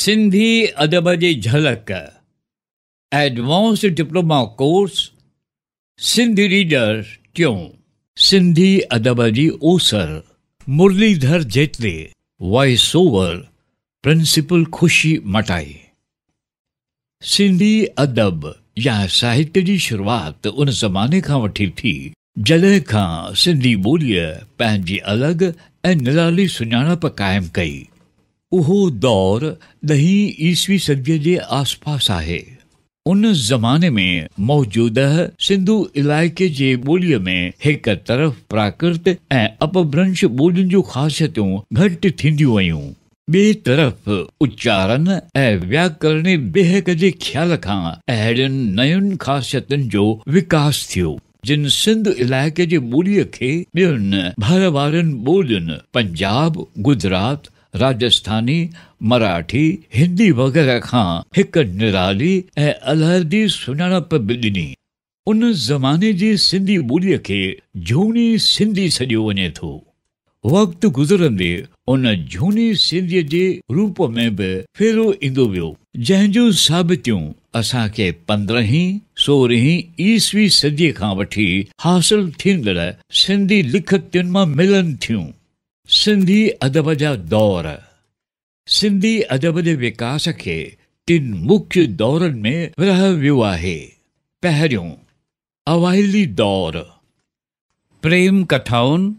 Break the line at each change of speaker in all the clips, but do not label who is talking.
سنڌي ادب جي جهلڪ، advance diploma course, Sindhi reader ٽيون. سنڌي ادب جي اوسر، مرليڌر جيتلي، وائس اوور، پرنسپل خوشي مٽائي. سنڌي ادب يا ساهتيه جي شروعات ان زماني کان وٺي ٿي، جڏهن کان سنڌي ٻوليء پنهنجي الڳ ۽ نرالي سڃاڻپ قائم ڪئي. اهو دور ڏهين عيسوي صديء جي آسپاس آهي. ان زماني ۾ موجوده سنڌو علائقي جي ٻوليء ۾ هڪ طرف پراڪرت ۽ اپڀرنش ٻولين جون خاصيتون گهٽ ٿينديون ويون، ٻئي طرف اچارن ۽ وياڪرڻي بيهڪ جي خيال کان اهڙين نين خاصيتن جو وڪاس ٿيو، جن سنڌ علائقي جي ٻوليء کي ٻين ڀر وارين ٻولين پنجاب، گجرات، راجسٿاني، مراٺي، هندي وغيره کان هڪ نرالي ۽ علحدي سڃاڻپ به ڏني. ان زماني جي سنڌي ٻوليء کي جهوني سنڌي سڏيو وڃي ٿو. وقت گذرندي ان جهوني سنڌيء جي روپ ۾ به ڦيرو ايندو ويو، جنهن جون ثابتيون اسان کي پندرهين، سورهين عيسوي صديء کان وٺي حاصل ٿيندڙ سنڌي لکتين مان ملن ٿيون. سنڌي ادب جا دور، سنڌي ادب جي وڪاس کي ٽن مکيه دورن ۾ ورهايو ويو آهي. پهريون، اوائلي دور، پريم ڪٿائن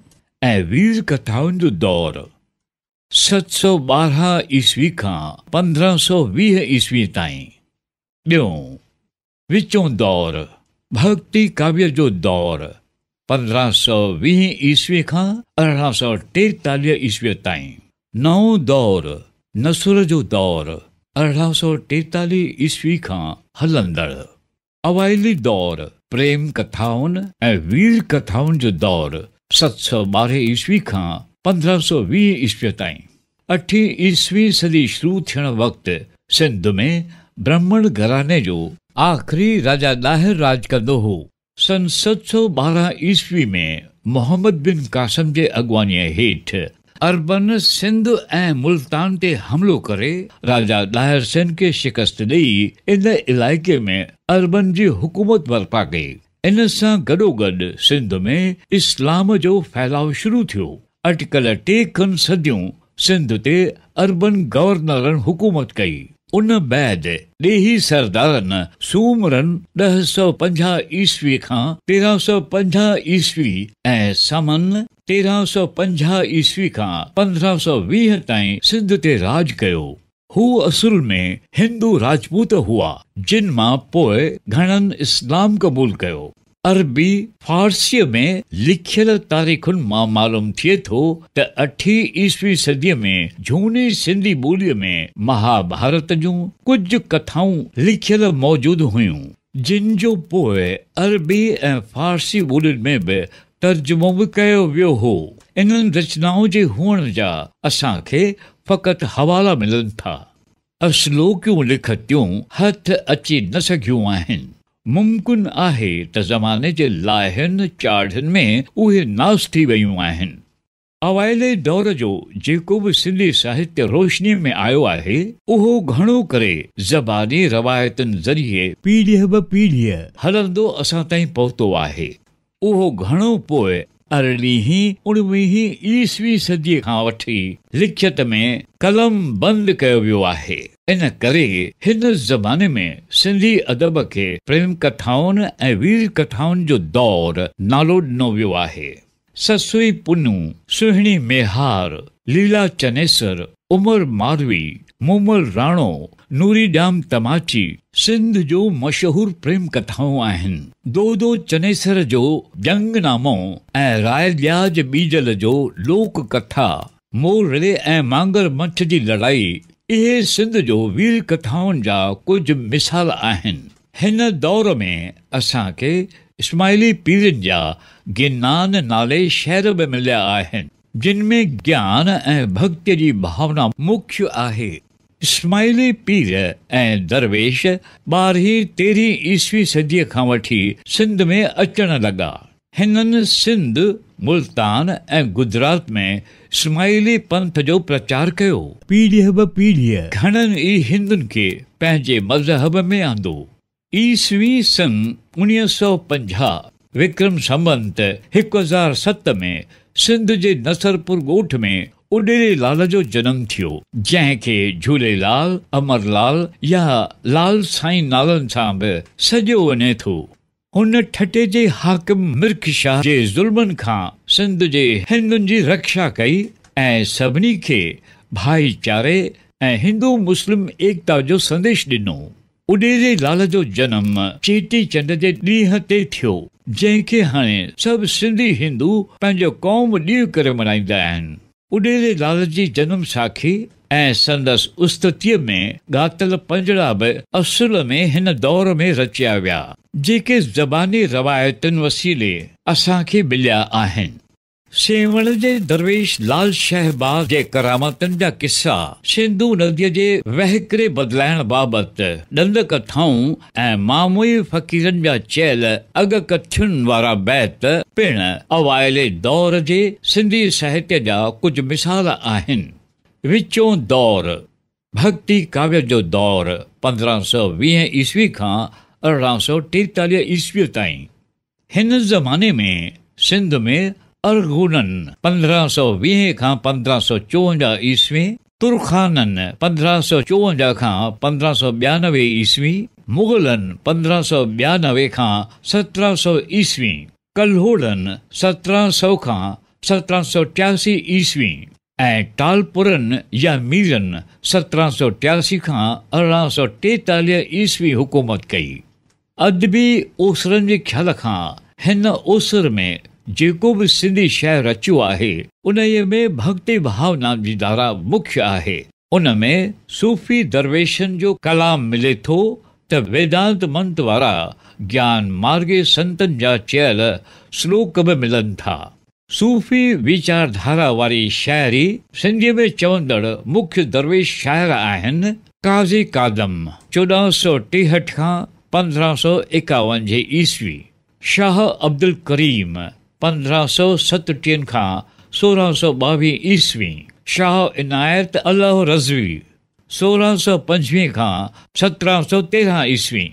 ۽ وير ڪٿائن جو دور، 712 عيسوي کان 1520 عيسوي تائين. ٻيون، وچون دور، ڀڳتي ڪاويه جو دور، 1520 عيسوي کان 1843 عيسويء تائين. نئون دور، نثر جو دور، 1843 عيسوي کان هلندڙ. اوائلي دور، پريم ڪٿائن ۽ وير ڪٿائن جو دور، 712 عيسوي کان 1520 عيسويء تائين. اٺين عيسوي صدي شروع ٿيڻ وقت سنڌ ۾ برهمڻ گهراڻي جو آخري راجا ڏاهر راڄ ڪندو هو. سن 712 عيسوي ۾ محمد بن قاسم جي اڳواڻيء هيٺ عربن سنڌ ۽ ملتان تي حملو ڪري راجا ڏاهر سين کي شڪست ڏئي ان علائقي ۾ عربن جي حڪومت برپا ڪئي. ان سان گڏوگڏ سنڌ ۾ اسلام جو ڦهلاء شروع ٿيو. اٽڪل ٽي کن صديون سنڌ تي عربن گورنرن حڪومت ڪئي. ان بعد ڏيهي سردارن سومرن 1050 عيسوي کان 1350 عيسوي ۽ سمن 1350 عيسوي کان 1520 تائين سنڌ تي راڄ ڪيو. هو اصل ۾ هندو راجپوت هئا، جن مان پوء گهڻن اسلام قبول ڪيو. عربي، فارسيء ۾ لکيل تاريخن مان معلوم ٿئي ٿو ته اٺين عيسوي صديء ۾ جهوني سنڌي ٻوليء ۾ مهاڀارت جون ڪجهه ڪٿائون لکيل موجود هيون، جن جو پوء عربي ۽ فارسي ٻولين ۾ به ترجمو به ڪيو ويو هو. انهن رچنائن جي هئڻ جا اسان کي فقط حوالا ملن ٿا. اصلوڪيون لکتيون هٿ اچي نه سگهيون آهن. ممڪن آهي ته زماني جي لاهين چاڙهين ۾ اهي ناس ٿي ويون آهن. اوائلي دور جو جيڪو به سنڌي ساهتيه روشنيء ۾ آيو آهي، اهو گهڻو ڪري زباني روايتن ذريعي پيڙهيء به پيڙهيء هلندو اسان تائين پهتو آهي. اهو گهڻو پوء ارڙهين اڻويهين عيسوي صديء کان وٺي لکيت ۾ قلم بند ڪيو ويو آهي. ان ڪري هن زماني ۾ سنڌي ادب کي پريم ڪٿائن ۽ وير ڪٿائن جو دور نالو ڏنو ويو آهي. سسئي پنهون، سهڻي ميهار، ليلا چنيسر، عمر ماروي، مومل راڻو، نوري ڄام تماچي سنڌ جو مشهور پريم ڪٿائون آهن. دودو چنيسر جو جنگ نامو ۽ راء ڏياج ٻيجل جو لوڪ ڪٿا، مورڙي ۽ مانگر مڇ جي لڙائي اهي سنڌ جو وير ڪٿائن جا ڪجهه مثال آهن. هن دور ۾ اسان کي اسماعيلي پيرن جا گنان نالي شعر به مليا آهن. جن ۾ گيان ۽ ڀڳتيء جي ڀاونا مکيه آهي. اسماعيلي پير ۽ درويش ٻارهين تيرهين عيسوي صديء کان وٺي سنڌ ۾ اچڻ لڳا. هنن سنڌ، ملتان ۽ گجرات ۾ اسماعيلي پنٿ جو پرچار ڪيو. پيڙهيء به پيڙهيء گهڻن ئي هندن کي پنهنجي مذهب ۾ آندو. عيسوي سن 1950، وڪرم سنبت 1007 ۾ سنڌ جي نصرپور ڳوٺ ۾ اڏيري لال جو جنم ٿيو، جنهن کي جهوليلال، امر لال يا لال سائين نالن سان به سڏيو وڃي ٿو. هن ٺٽي جي حاڪم مرک شاهه جي ظلمن کان سنڌ جي هندن جي رکشا ڪئي ۽ سڀني کي ڀائيچاري ۽ هندو مسلم ايڪتا جو سنديش ڏنو. اڏيري لال جو جنم چيٽي چنڊ جي ڏينهن تي ٿيو، جنهن کي هاڻي سڀ سنڌي هندو پنهنجو قوم ڏينهن ڪري ملهائيندا آهن. اڏيري لال جي جنم ساکي ۽ سندس استتيء ۾ ڳاتل پنجڙا به اصل ۾ هن دور ۾ رچيا ويا، جيڪي زباني روايتن وسيلي اسان کي مليا آهن. سيوهڻ جي درويش لال شهباز جي ڪرامتن جا قصا، سنڌو نديء جي وهڪري بدلائڻ بابت ڏند ڪٿائون ۽ ماموئي فقيرن جا چيل اڳڪٿين وارا بيت پڻ اوائلي دور جي سنڌي ساهتيه جا ڪجهه مثال آهن. وچون دور، ڀڳتي ڪاويه جو دور، 1520 عيسوي کان 1843 عيسويء تائين. هن زماني ۾ سنڌ ۾ ارغونن، 1520 کان 1554 عيسوي، ترخانن، 1554 کان 1592 عيسوي، مغلن، 1592 کان 1700 عيسوي، ڪلهوڙن، 1700 کان 1783 عيسوي، ۽ ٽالپرن يا ميرن 1783 کان 1843 عيسوي حڪومت ڪئي. ادبي اوسرن جي خيال کان هن اوسر ۾ جيڪو به سنڌي شعر رچيو آهي، انهيء ۾ ڀڳتي ڀاونا جي ڌارا مکيه آهي. ان ۾ صوفي درويشن جو ڪلام ملي ٿو ته ويدانت منت وارا گيان مارڳي سنتن جا چيل سلوڪ به ملن ٿا. صوفي ويچارڌارا واري شاعري سنڌيء ۾ چوندڙ مکيه درويش شاعر آهن، قاضي قادن، 1463 کان 1551 عيسوي، شاهه عبدالڪريم، 1567 کان 1622 عيسوي، شاهه عنايت الله رضوي، 1625 کان 1713 عيسوي،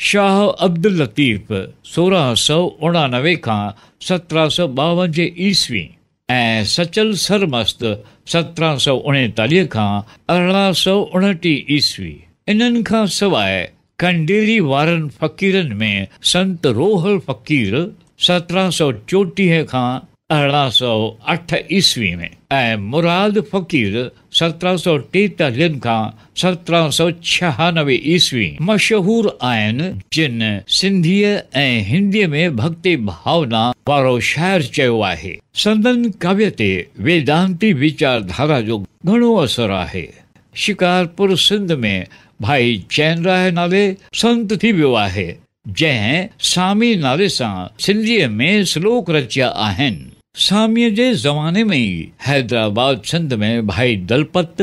شاهه عبداللطيف، 1689 کان 1752 عيسوي، ۽ سچل سرمست، 1739 کان 1829 عيسوي. انهن کان سواء ڪنڊيري وارن فقيرن ۾ سنت روحل فقير، 1734 کان 1808 عيسوي ۾، ۽ مراد فقير، 1743 کان 1796 عيسوي، مشهور آهن، جن سنڌيء ۽ هنديء ۾ ڀڳتي ڀاونا وارو شعر چيو آهي. سندن ڪاويه تي ويدانتي ويچار ڌارا جو گهڻو اثر آهي. شڪارپور سنڌ ۾ ڀائي چئنراء نالي سنت ٿي ويو آهي، جنهن سامي نالي سان سنڌيء ۾ سلوڪ رچيا آهن. ساميء جي زماني ۾ ئي حيدرآباد سنڌ ۾ ڀائي دلپت،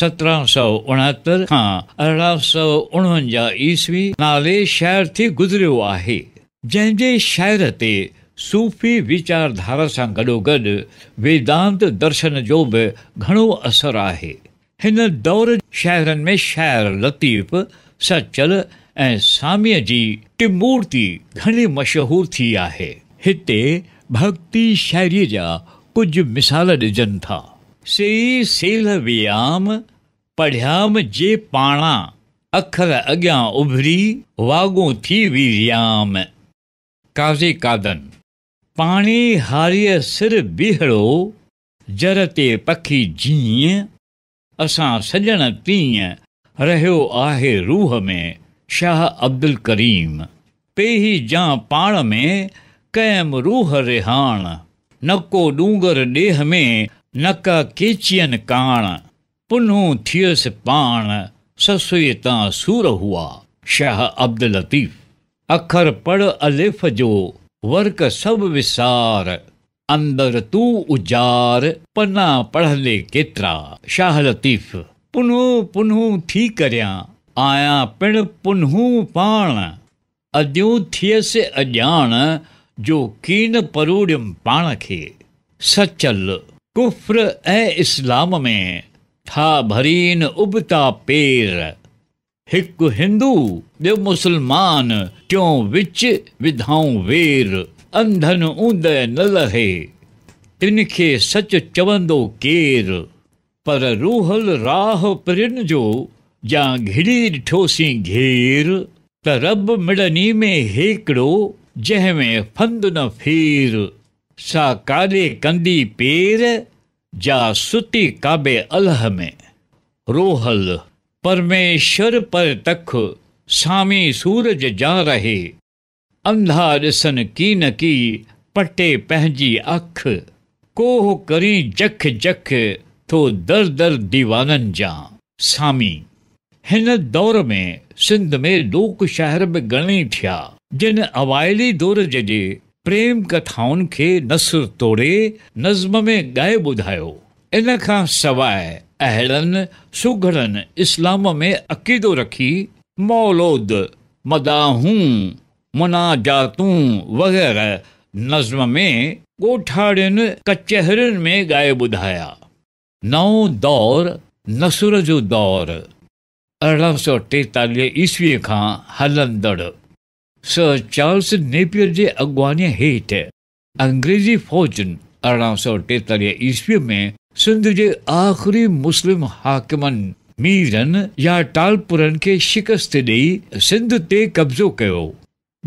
1769 کان 1849 عيسوي، نالي شاعر ٿي گذريو آهي، جنهن جي شعر تي صوفي ويچار ڌارا سان گڏوگڏ ويدانت درشن جو به گهڻو اثر آهي. هن دور شاعرن ۾ شاعر لطيف، سچل ۽ ساميء جي ٽمورتي گهڻي مشهور ٿي آهي. هتي ڀڳتي شاعريء جا ڪجهه مثال ڏجن ٿا. سي سيلهه ويام، پڙهيام جي پاڻا. اکر اڳيان اڀري، واڳون ٿي ويريام. قاضي قادن، پاڻي هاريء سر بيهڙو، جر تي پکي جيئن، اسان سڄڻ تيئن، رهيو آهي روح ۾، شاهه عبدالڪريم. پيهي جان پاڻ ۾، ڪيم روح رهاڻ، نه ڪو ڏونگر ڏيهه ۾، نه ڪا ڪيچين ڪاڻ، پنهون ٿيس پاڻ، سسئي تان سور هئا، شاهه عبداللطيف. اکر پڙهه الف جو، ورق سڀ وسار، اندر تون اجار، پنا پڙهندي ڪيترا، شاهه لطيف. پنهون پنهون ٿي ڪريان، آيان پڻ پنهون پاڻ، اديون ٿيس اڄاڻ، جو ڪين پروڙيم پاڻ کي. سچل، ڪفر ۽ اسلام ۾، ٿا ڀرين ابتا پير. هڪ هندو، ٻيو مسلمان، ٽيون وچ وڌائون وير. انڌن اوندهه نه لهي، تن کي سچ چوندو ڪير؟ پر روحل راهه پرين جو، جا گهڙي ڏٺوسين گهير. ته رب مڙني ۾ هيڪڙو، جنهن ۾ ڦند نه ڦير. سا ڪاڏي ڪندي پير، جا ستي ڪعبي الهه ۾. روحل، پرميشور پرتک، سامي سورج جان رهي. انڌا ڏسن ڪين ڪي، پٽي پنهنجي اک. ڪوهه ڪرين جک جک، ٿو در در ديوانن جان. سامي، هن دور ۾ سنڌ ۾ لوڪ شاعر به گهڻئي ٿيا، جن اوائلي دور جي پريم ڪٿائن کي نثر توڙي نظم ۾ ڳائي ٻڌايو. ان کان سواء اهڙن سگهڙن اسلام ۾ عقيدو رکي مولود، مداحون، مناجاتون وغيره نظم ۾ ڳوٺاڻين ڪچهرين ۾ ڳائي ٻڌايا. نئون دور نثر جو دور، 1843 عيسويء کان هلندڙ، سر چارلس نيپئر جي اڳواڻيء هيٺ انگريزي فوجن 1843 عيسويء ۾ سنڌ جي آخري مسلم حاڪمن ميرن يا ٽالپرن کي شڪست ڏئي سنڌ تي قبضو ڪيو.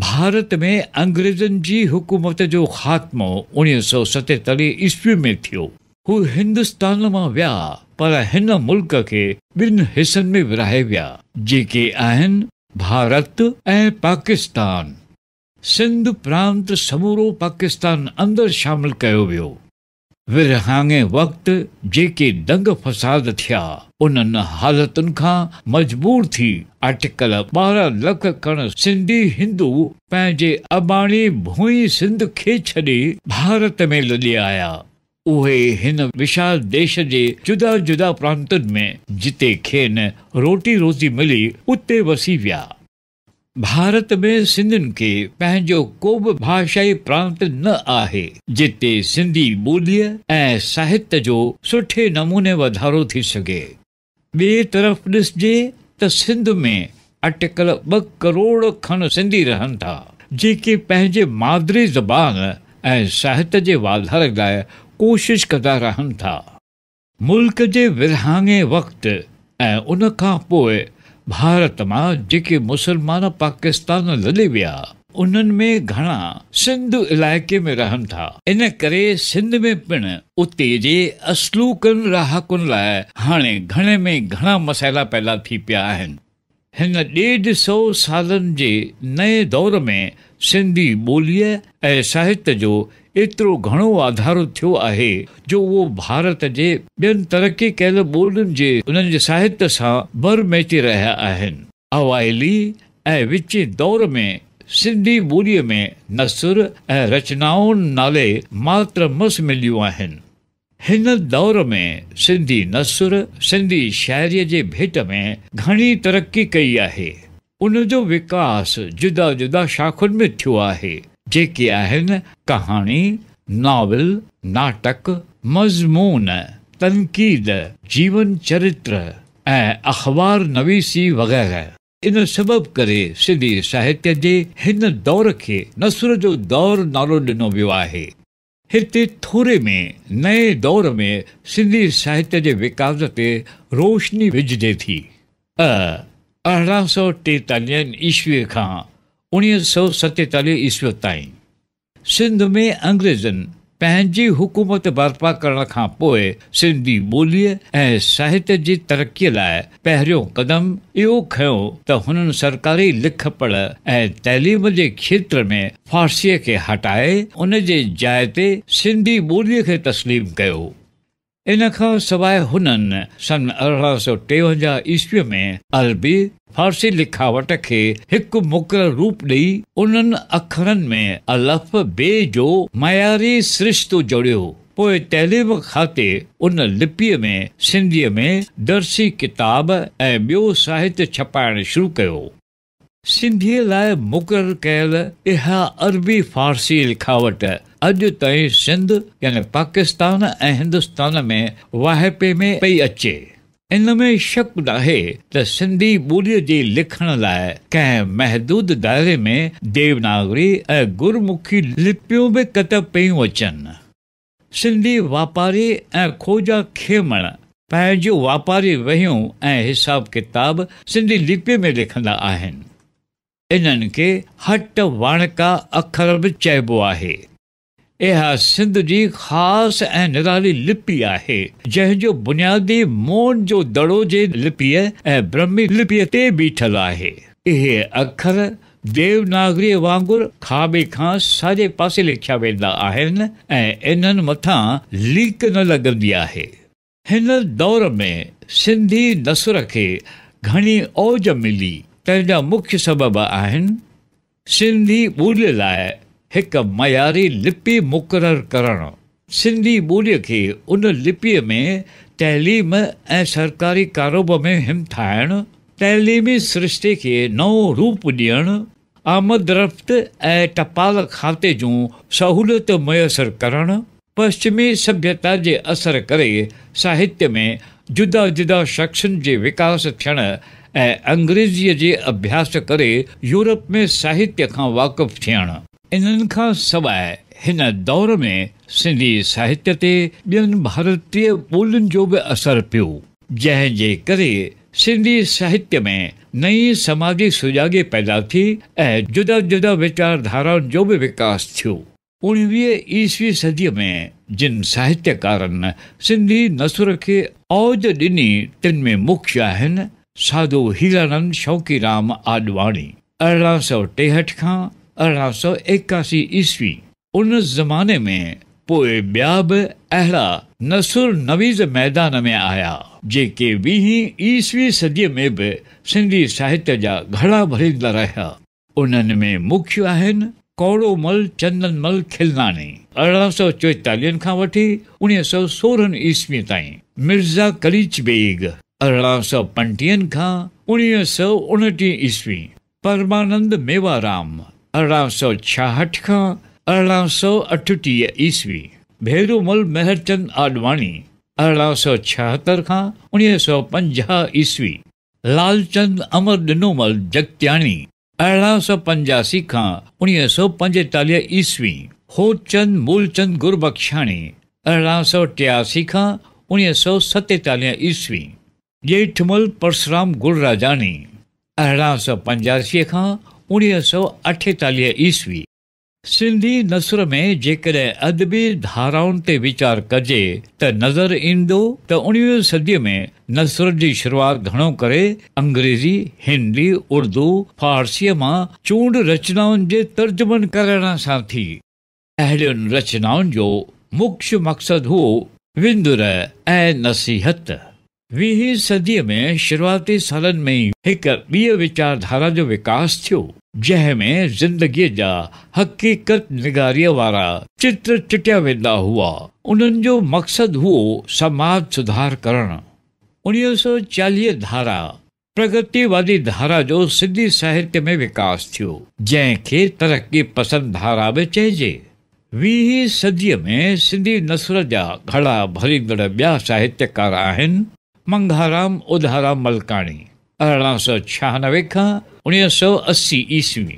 ڀارت ۾ انگريزن جي حڪومت جو خاتمو 1947 عيسويء ۾ ٿيو. هو هندستان مان ويا پر هن ملڪ کي ٻن حصن ۾ ورهائي ويا، جيڪي آهن ڀارت ۽ پاڪستان. سنڌ پرانت سمورو پاڪستان اندر شامل ڪيو ويو. ورهاڱي وقت جيڪي دنگ فساد ٿيا، انهن حالتن کان مجبور ٿي اٽڪل 12 لک کن سنڌي هندو پنهنجي اباڻي ڀوئين سنڌ کي ڇڏي ڀارت ۾ لڏي آيا. اهي هن وشال ديش جي جدا جدا پرانتن ۾ جتي کين روٽي روزي ملي اتي وسي ويا. ڀارت ۾ سنڌين کي پنهنجو ڪو به ڀاشائي پرانت نه آهي، جتي سنڌي ٻوليء ۽ ساهت جو سٺي نموني واڌارو ٿي سگهي. ٻئي طرف ڏسجي ته سنڌ ۾ اٽڪل ٻه ڪروڙ کن سنڌي رهن ٿا، جيڪي پنهنجي مادري زبان ۽ ساهت جي واڌاري لاء ڪوشش ڪندا رهن ٿا. ملڪ جي ورهاڱي وقت ۽ ان کان پوء ڀارت مان جيڪي مسلمان پاڪستان لڏي ويا، انهن ۾ گهڻا سنڌ علائقي ۾ رهن ٿا. ان ڪري سنڌ ۾ پڻ اتي جي اصلوڪن رهاڪن لاء هاڻي گهڻي ۾ گهڻا مسئلا پيدا ٿي پيا آهن. هن ڏيڍ سئو سالن جي نئين دور ۾ سنڌي ٻوليء ۽ ساهت جو ايترو گهڻو واڌارو ٿيو آهي جو اهو ڀارت جي ٻين ترقي ڪيل ٻولين جي انهن جي ساهت سان ڀر ميچي رهيا آهن. اوائلي ۽ وچين دور ۾ سنڌي ٻوليء ۾ نثر ۽ رچنائون نالي ماتر مس مليون آهن. هن دور ۾ سنڌي نثر، سنڌي شاعريء جي ڀيٽ ۾ گهڻي ترقي ڪئي آهي. ان جو وڪاس جدا جدا شاخن ۾ ٿيو آهي، جيڪي آهن، ڪهاڻي، ناول، ناٽڪ، مضمون، تنقيد، جيون چرتر ۽ اخبار نويسي وغيره. ان سبب ڪري سنڌي ساهتيه جي هن دور کي نثر جو دور نالو ڏنو ويو آهي. هتي ٿوري ۾ نئين دور ۾ سنڌي ساهتيه جي وڪاس تي روشني وجهجي ٿي. 1843 عيسويء کان 1947 عيسويء تائين سنڌ ۾ انگريزن پنهنجي حڪومت برپا ڪرڻ کان پوء سنڌي ٻوليء ۽ ساهتيه جي ترقيء لاء پهريون قدم اهو کنيو ته هنن سرڪاري لک پڙهه ۽ تعليم جي کيتر ۾ فارسيء کي هٽائي ان جي جاء تي سنڌي ٻوليء کي تسليم ڪيو. ان کان سواء هنن سن 1853 عيسويء ۾ عربي، فارسي لکاوٽ کي هڪ مقرر روپ ڏئي انهن اکرن ۾ الف، بي جو معياري سرشتو جوڙيو. پوء تعليم کاتي ان لپيء ۾ سنڌيء ۾ درسي ڪتاب ۽ ٻيو ساهتيه ڇپائڻ شروع ڪيو. سنڌيء لاء مقرر ڪيل اها عربي فارسي لکاوٽ اڄ تائين سنڌ يعني پاڪستان ۽ هندستان ۾ واهپي ۾ پئي اچي. ان ۾ شڪ ناهي ته سنڌي ٻوليء جي لکڻ لاء ڪنهن محدود دائري ۾ ديوناگري ۽ گرمکي لپيون به ڪتب پيون اچن. سنڌي واپاري ۽ کوجا کيمڻ پنهنجون واپاري وهيون ۽ حساب ڪتاب سنڌي لپيء ۾ لکندا آهن. انهن کي هٽ واڻڪا اکر به چئبو آهي. اها سنڌ جي خاص ۽ نرالي لپي آهي، جنهن جو بنيادي موئن جو دڙو جي لپيء ۽ برهمي لپيء تي بيٺل آهي. اهي اکر ديوناگريء وانگر کاٻي کان ساڄي پاسي لکيا ويندا آهن ۽ انهن مٿان ليڪ نه لڳندي آهي. هن دور ۾ سنڌي نثر کي گهڻي اوج ملي، تنهن جا مکيه سبب آهن، سنڌي ٻوليء لاء هڪ معياري لپي مقرر ڪرڻ، سنڌي ٻوليء کي ان لپيء ۾ تعليم ۽ سرڪاري ڪاروب ۾ همٿائڻ، تعليمي سرشتي کي نئون روپ ڏيڻ، آمدرفت ۽ ٽپال کاتي جون سهوليتون ميسر ڪرڻ، پشچمي سڀيتا جي اثر ڪري ساهتيه ۾ جدا جدا شخصن جي وڪاس ٿيڻ ۽ انگريزيء جي اڀياس ڪري يورپ ۾ ساهتيه کان واقف ٿيڻ. انهن کان سواء هن دور ۾ سنڌي ساهتيه تي ٻين ڀارتيه ٻولين جو به اثر پيو، جنهن جي ڪري سنڌي ساهتيه ۾ نئين سماجي سجاڳي پيدا ٿي ۽ جدا جدا ويچار ڌارائن جو به وڪاس ٿيو. اڻويهين عيسوي صديء ۾ جن ساهتيڪارن سنڌي نثر کي اوج ڏني، تن ۾ مکيه آهن، ساڌو هيرانند شوقيرام آڏواڻي، 1863 کان 1881 عيسوي. ان زماني ۾ پوء ٻيا به اهڙا نثر نويس ميدان ۾ آيا، جيڪي ويهين عيسوي صديء ۾ به سنڌي ساهتيه جا گهڙا ڀريندا رهيا. انهن ۾ مکيه آهن، ڪوڙومل چندن مل کلناڻي، 1844 کان وٺي 1916 عيسويء تائين، مرزا قليچ بيگ، 1835 کان 1929 عيسوي، پرمانند ميوارام، 1866 کان 1838 عيسوي، ڀيرومل مهرچند آڏواڻي، 1876 کان 1950 عيسوي، لالچند امر ڏنومل جڳتياڻي، 1885 کان 1945 عيسوي، هوتچند مولچند گربخشاڻي، 1883 کان 1947 عيسوي، ڄيٺمل پرسرام گلراجاڻي، 1885 کان 1948 عيسوي. سنڌي نثر ۾ جيڪڏهن ادبي ڌارائن تي ويچار ڪجي ته نظر ايندو ته اڻويهين صديء ۾ نثر جي شروعات گهڻو ڪري انگريزي، هندي، اردو، فارسيء مان چونڊ رچنائن جي ترجمن ڪرڻ سان ٿي. اهڙين رچنائن جو مکيه مقصد هو وندر ۽ نصيحت. ويهين صديء ۾ شروعاتي سالن ۾ ئي هڪ ٻيء ويچار ڌارا جو وڪاس ٿيو، جنهن ۾ زندگيء جا حقيقت نگاريء وارا چتر چٽيا ويندا هئا. انهن جو مقصد هو سماج سڌار ڪرڻ. 1940 ڌارا پرگتيوادي ڌارا جو سنڌي ساهتيه ۾ وڪاس ٿيو، جنهن کي ترقي پسند ڌارا به چئجي. ويهين صديء ۾ سنڌي نثر جا گهڙا ڀريندڙ ٻيا ساهتيڪار آهن، منگهارام اڌارام ملڪاڻي، 1896 کان 1980 عيسوي،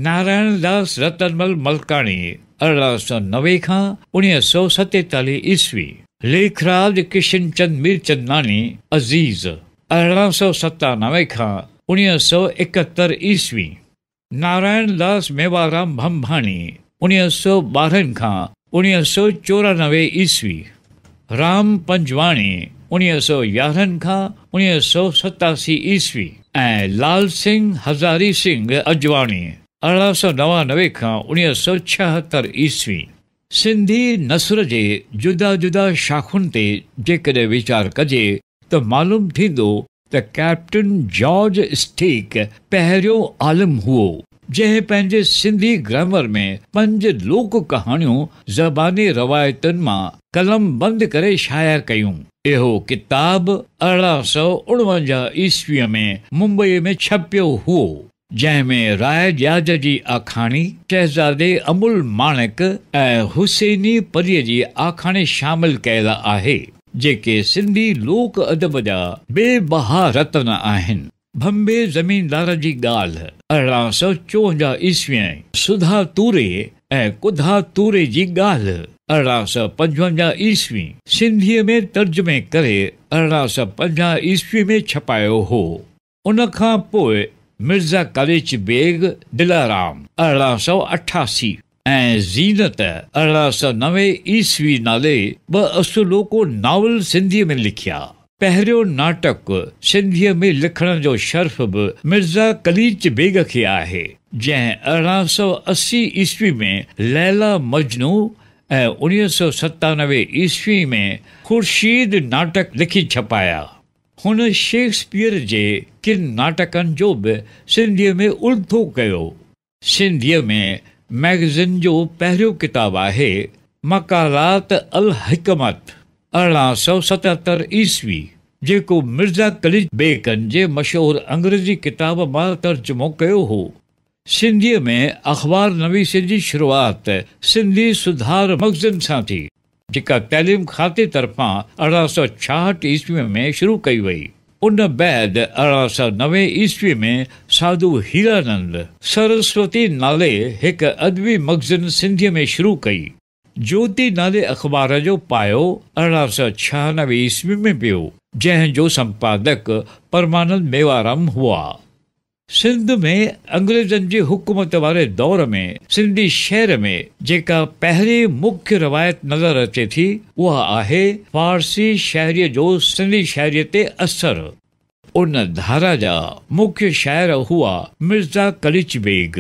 نارائڻ داس رتنمل ملڪاڻي، 1890 کان 1947 عيسوي، ليکراج ڪشنچند ميرچنداڻي عزيز، 1897 کان 1971 عيسوي، نارائڻ داس ميوارام ڀمڀاڻي، 1912 کان 1994 عيسوي، رام پنجواڻي، 1911 کان 1987 عيسوي، ۽ لال سنگهه هزاري سنگهه اجواڻي، 1899 کان 1976 عيسوي. سنڌي نثر جي جدا جدا شاخن تي جيڪڏهن ويچار ڪجي ته معلوم ٿيندو ته ڪئپٽن جارج اسٽيڪ پهريون عالم هئو، جنهن پنهنجي سنڌي گرامر ۾ پنج لوڪ ڪهاڻيون زباني روايتن مان قلمبند ڪري شايع ڪيون. اهو ڪتاب 1849 عيسويء ۾ ممبئيء ۾ ڇپيو هئو. جنهن ۾ راء ڏياج جي آکاڻي، شهزادي امل ماڻڪ ۽ حسيني پريء جي آکاڻي شامل ڪيل آهي، جيڪي سنڌي لوڪ ادب جا بي بها رتن آهن. ڀنڀي زميندار جي ڳالهه، 1854 عيسوي، سڌا توري ۽ ڪڌا توري جي ڳالهه، 1855 عيسوي، سنڌيء ۾ ترجمي ڪري 1850 عيسوي ۾ ڇپايو هو. ان کان پوء مرزا قليچ بيگ دلارام 1888 ۽ زينت 1890 عيسوي نالي ٻه اصلوڪو ناول سنڌيء ۾ لکيا. پهريون ناٽڪ سنڌيء ۾ لکڻ جو شرف به مرزا قليچ بيگ کي آهي، جنهن 1880 عيسوي ۾ ليليٰ مجنون ۽ 1997 عيسوي ۾ خورشيد ناٽڪ لکي ڇپايا. هن شيڪسپيئر جي ڪن ناٽڪن جو به سنڌيء ۾ الٿو ڪيو. سنڌيء ۾ مئگزين جو پهريون ڪتاب آهي مقالات الحڪمت، 1877 عيسوي، جيڪو مرزا قليچ بيگ جي مشهور انگريزي ڪتاب مان ترجمو ڪيو هو. سنڌيء ۾ اخبار نويسيء جي شروعات سنڌي سڌار مخزن سان ٿي، جيڪا تعليم کاتي طرفان 1866 عيسويء ۾ شروع ڪئي وئي. ان بعد 1890 عيسويء ۾ ساڌو هيرانند سرسوتي نالي هڪ ادبي مخزن سنڌيء ۾ شروع ڪئي. جوتي نالي اخبار جو پايو 1896 عيسوي ۾ پيو، جنهن جو سمپادڪ پرمانند ميوارام هئا. سنڌ ۾ انگريزن جي حڪومت واري دور ۾ سنڌي شعر ۾ جيڪا پهرين مکيه روايت نظر اچي ٿي، اها آهي فارسي شاعريء جو سنڌي شاعريء تي اثر. ان ڌارا جا مکيه شاعر هئا مرزا قليچ بيگ،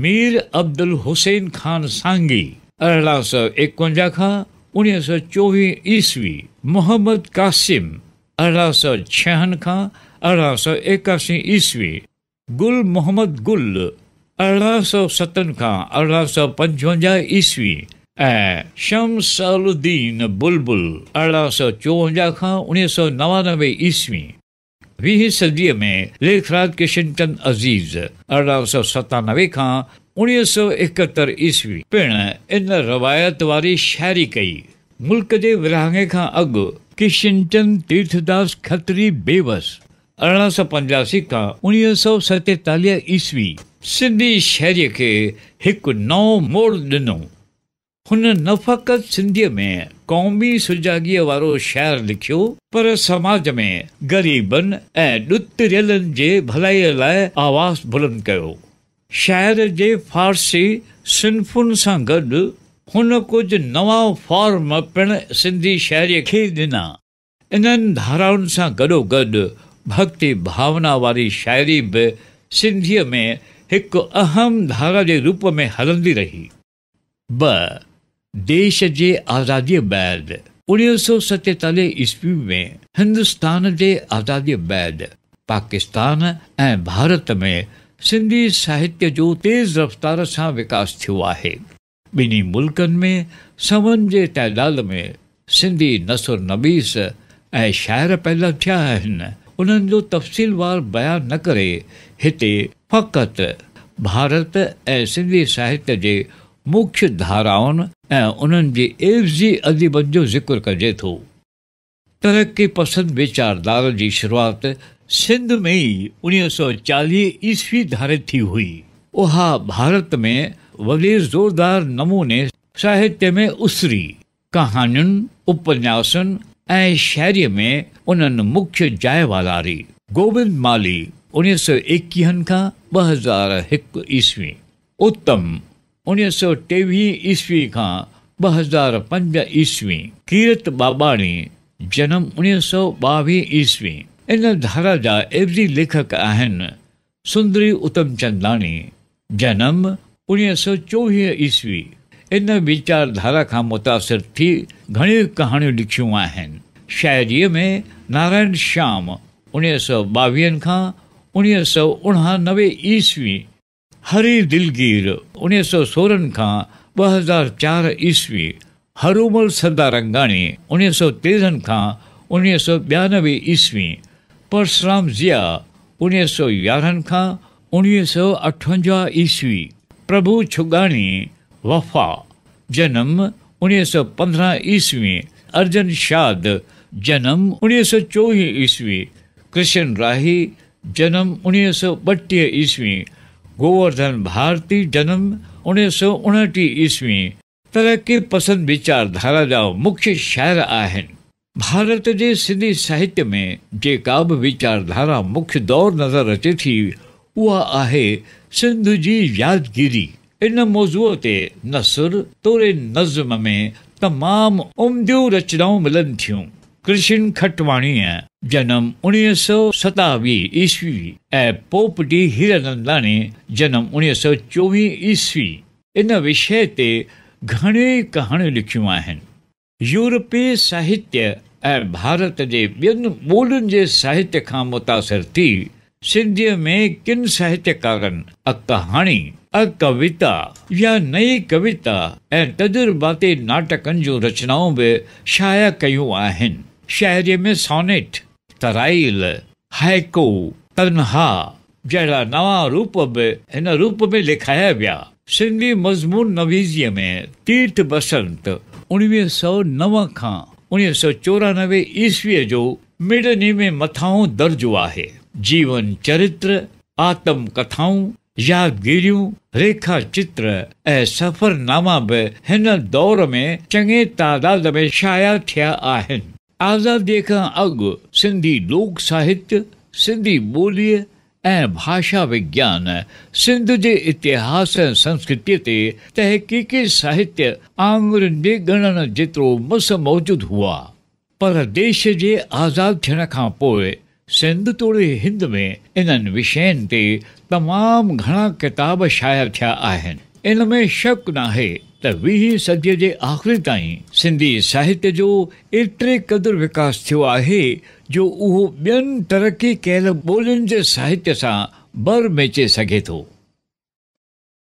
مير عبدالحسين خان سانگي، 1851 کان 1924 عيسوي، محمد قاسم، 1806 کان 1881 عيسوي، گل محمد گل، 1807 کان 1855 عيسوي، ۽ شمس الدين بلبل، 1854 کان 1999 عيسوي. ويهين صديء ۾ ليکراج ڪشنچند عزيز، 1897 کان 1971 عيسوي، پڻ ان روايت واري شاعري ڪئي. ملڪ جي ورهاڱي کان اڳ ڪشنچند تيرٿداس کتري بيوس، 1885 کان 1947 عيسوي، سنڌي شاعريء کي هڪ نئون موڙ ڏنو. هن نه فقط سنڌيء ۾ قومي سجاڳيء وارو شعر لکيو، پر سماج ۾ غريبن ۽ ڏتڙيلن جي ڀلائيء لاء آواز بلند ڪيو. شعر جي فارسي صنفن سان گڏ هن ڪجهه نوان فارم پڻ سنڌي شاعريء کي ڏنا. انهن ڌارائن سان گڏوگڏ ڀڳتي ڀاونا واري شاعري به سنڌيء ۾ هڪ اهم ڌارا جي روپ ۾ هلندي رهي. ٻه، ديش جي آزاديء بعد 1947 عيسوي ۾ هندستان جي آزاديء بعد پاڪستان ۽ ڀارت ۾ سنڌي ساهتيه جو تيز رفتار سان وڪاس ٿيو آهي. ٻنهي ملڪن ۾ سون جي تعداد ۾ سنڌي نثر نويس ۽ شاعر پيدا ٿيا آهن، انهن جو تفصيلوار بيان نه ڪري هتي فقط ڀارت ۽ سنڌي ساهتيه جي مکيه ڌارائن ۽ انهن جي عيوضي اديبن جو ذڪر ڪجي ٿو. ترقي پسند ويچاردار جي شروعات سنڌ ۾ ئي 1940 عيسوي ڌاري ٿي هئي. اها ڀارت ۾ وڏي زوردار نموني ساهتيه ۾ اسري. ڪهاڻين، اپنياسن ۽ شاعريء ۾ انهن مکيه جاء والاري. گوبند مالهي 1921 کان 2001 عيسوي، اتم 1923 عيسوي کان 2005 عيسوي، ڪيرت ٻاٻاڻي، جنم 1922 عيسوي، ان ڌارا جا عيوضي ليکڪ آهن سندري اتمچنداڻي، جنم 1924 عيسوي، ان ويچار ڌارا کان متاثر ٿي گهڻيون ڪهاڻيون لکيون آهن. شاعريء ۾ نارائڻ شيام 1922 کان 1989 عيسوي، هري دلگير 1916 کان 2004 عيسوي، هرومل سدارنگاڻي 1913 کان 1992 عيسوي، پرسرام ضياء 1911 کان 1958 عيسوي، پرڀو ڇڳاڻي، وفا، جنم 1915 عيسوي، ارجن شاد، جنم 1924 عيسوي، ڪرشن راهي، جنم 1932 عيسوي، گوورڌن ڀارتي، جنم 1929 عيسوي، ترقي پسند ويچارڌارا جا مکيه شاعر آهن. ڀارت جي سنڌي ساهتيه ۾ جيڪا به ويچارڌارا مکيه دور نظر اچي ٿي، اها آهي سنڌ جي يادگيري. ان موضوع تي نثر توڙي نظم ۾ تمام عمديون رچنائون ملن ٿيون. ڪرشن کٽواڻيء، جنم 1927 عيسوي، ۽ پوپٽي هيراننداڻي، جنم 1924 عيسوي، ان وشيه تي گهڻيئي ڪهاڻيون لکيون آهن. يورپي ساهتيه ۽ ڀارت جي ٻين ٻولين جي ساهتيه کان متاثر ٿي، سنڌيء ۾ ڪن ساهتيڪارن ڪهاڻي، ڪويتا يا نئين ڪويتا ۽ تجرباتي ناٽڪن جون رچنائون به شايع ڪيون آهن. شاعريء ۾ سانيٽ، ترائيل، هائيڪو، تنها جهڙا نوان روپ به هن روپ ۾ لکايا ويا. سنڌي مضمون نويسيء ۾ تيرٿ بسنت 1909 کان 1994 عيسويء جو مڙني ۾ مٿانهون درجو آهي. جيون چرتر، آتم ڪٿائون، يادگيريون، ريکا چتر ۽ سفرناما به هن دور ۾ چڱي تعداد ۾ شايع ٿيا آهن. آزاديء کان اڳ سنڌي لوڪ ساهتيه، سنڌي ٻوليء ۽ ڀاشا وگيان، سنڌ جي اتهاس ۽ سنسڪرتيء تي تحقيقي ساهتيه آڱرين جي ڳڻڻ جيترو مس موجود هئا. پر ديش جي آزاد ٿيڻ کان پوء سنڌ توڙي هند ۾ انهن وشين تي تمام گهڻا ڪتاب شايع ٿيا آهن. ان ۾ شڪ ناهي ته ويهين صديء جي آخري تائين سنڌي ساهتيه جو ايتري قدر وڪاس ٿيو آهي جو اهو ٻين ترقي ڪيل ٻولين جي ساهتيه سان بر ميچي سگهي ٿو.